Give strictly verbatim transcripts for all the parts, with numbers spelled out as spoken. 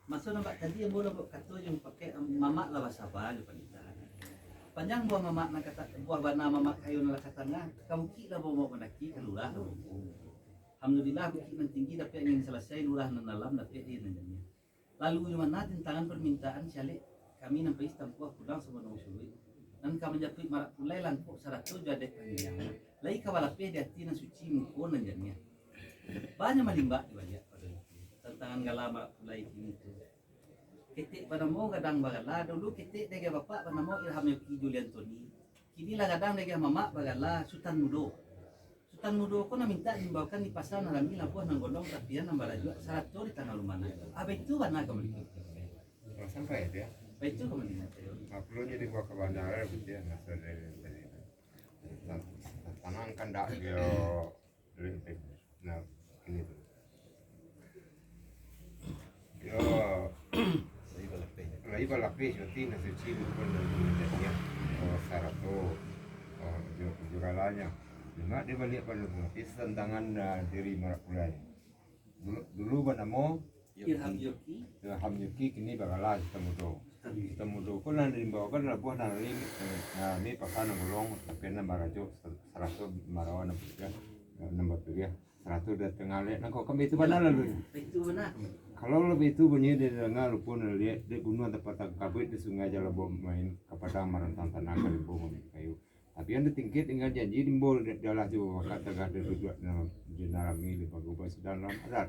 Maso nan bak tadi ambo lah buek kato jo mupakaik, mamak lah basaba jo panitahan. Panjang buah mamak nan ka ta-, buah bana mamak kayo nan lah ka tangah, ka bukik lah bamak mandaki, ka lurah lah bungkung. Alhamdulillah, bukik nan tinggi dapek angin salasai, lurah nan dalam dapek aia nan janiah. Lalu di mana tantangan parmintaan si alek kami nan pai satampuah pulang sabana suruik, nan ka manjatuik marak pulai langkok sarato jo adaik pangiliang, lai ka balapeh di ati nan suci muko nan janiah. Banyak malimbak di baliak pado itu, tantangan gala marak pulai kini tu. Ketek banamo gadang bagala, dulu ketek dagah bapak banamo Ilham Yoki Juliantoni, kini lah gadang dagah mamak bagala Sutan Mudo. Sutan Mudo ko nan mintak diimbaukan di pasa nan rami, labuah nan gondong, tapian nan barajuak, sarato di tangah rumah nan. Ah, baitu bana ka malihat. Sampai dia. Baitu ka malihat. Maklo jadi buah kabanaran, betul, maksud dari tadi. Tanang kandak dia. Nah, ini tu. Yo, lai balapeh, berarti nan suci bukan dari mulutnya. Oh, sarato, oh, ju-, jugalanyo. Cuma dia baliak pado tu, tapi tantangan, ah, diri marak pulai. Dulu, dulu banamo Ilham Yoki. Ilham Yoki, kini bagala Sutan Mudo. Sutan Mudo ko nan diimbaukan labuah nan rami, eh, nan rami, pasa nan golong, tapian nan barajuak, sarato marawa nan putiah, eh, nan batuliah, sarato di tangah alek nan kokam, itu bana lalu. Itu bana. Kalau labiah itu bunyi dia danga, lupo nan liek, di gunuang tampat tangkabuik, di sungai jalan bau main, ka padang marantang tanah, ka limbo mamik kayu. Tapi ando tingkek dengan janji dimbol, di-, dialah tu, wakak tagah di duduak dalam, di nan rami, di pagubai sidang dalam adat.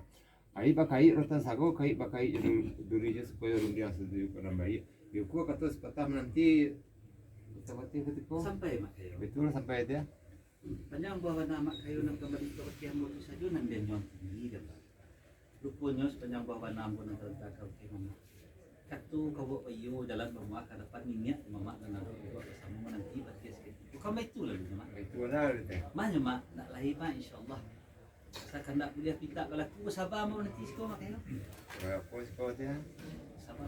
Kaik bakaik rotan sago, kaik bakaik jo du-, duri jo supayo rundiang satuju ka nan baiak. Di ukua kato sapatah mananti, sampai katiko. Sampai, Mak Kayo. Batua lah sampai tu, ya. Panjang buah bana Mak Kayo nan kambali ka bakeh ambo tu sajo nan dianyuang tinggi, kan, Pak. Luponyo sapanjang buah bana ambo nan talantak ka bakeh Mamak. Kato ka buek baiyo, jalan bamuah ka dapan, niniak mamak nan ado duduak basamo mananti bakeh sakatiko. Bukan baitu lalu, Mak? Baitu bana, Mak. Mah nyo, Mak, nak lai, Mak, insyaallah. Sakandak buliah pintak balaku, saba ambo nanti siko, Mak Kayo. Barapo siko tu, ya? Saba.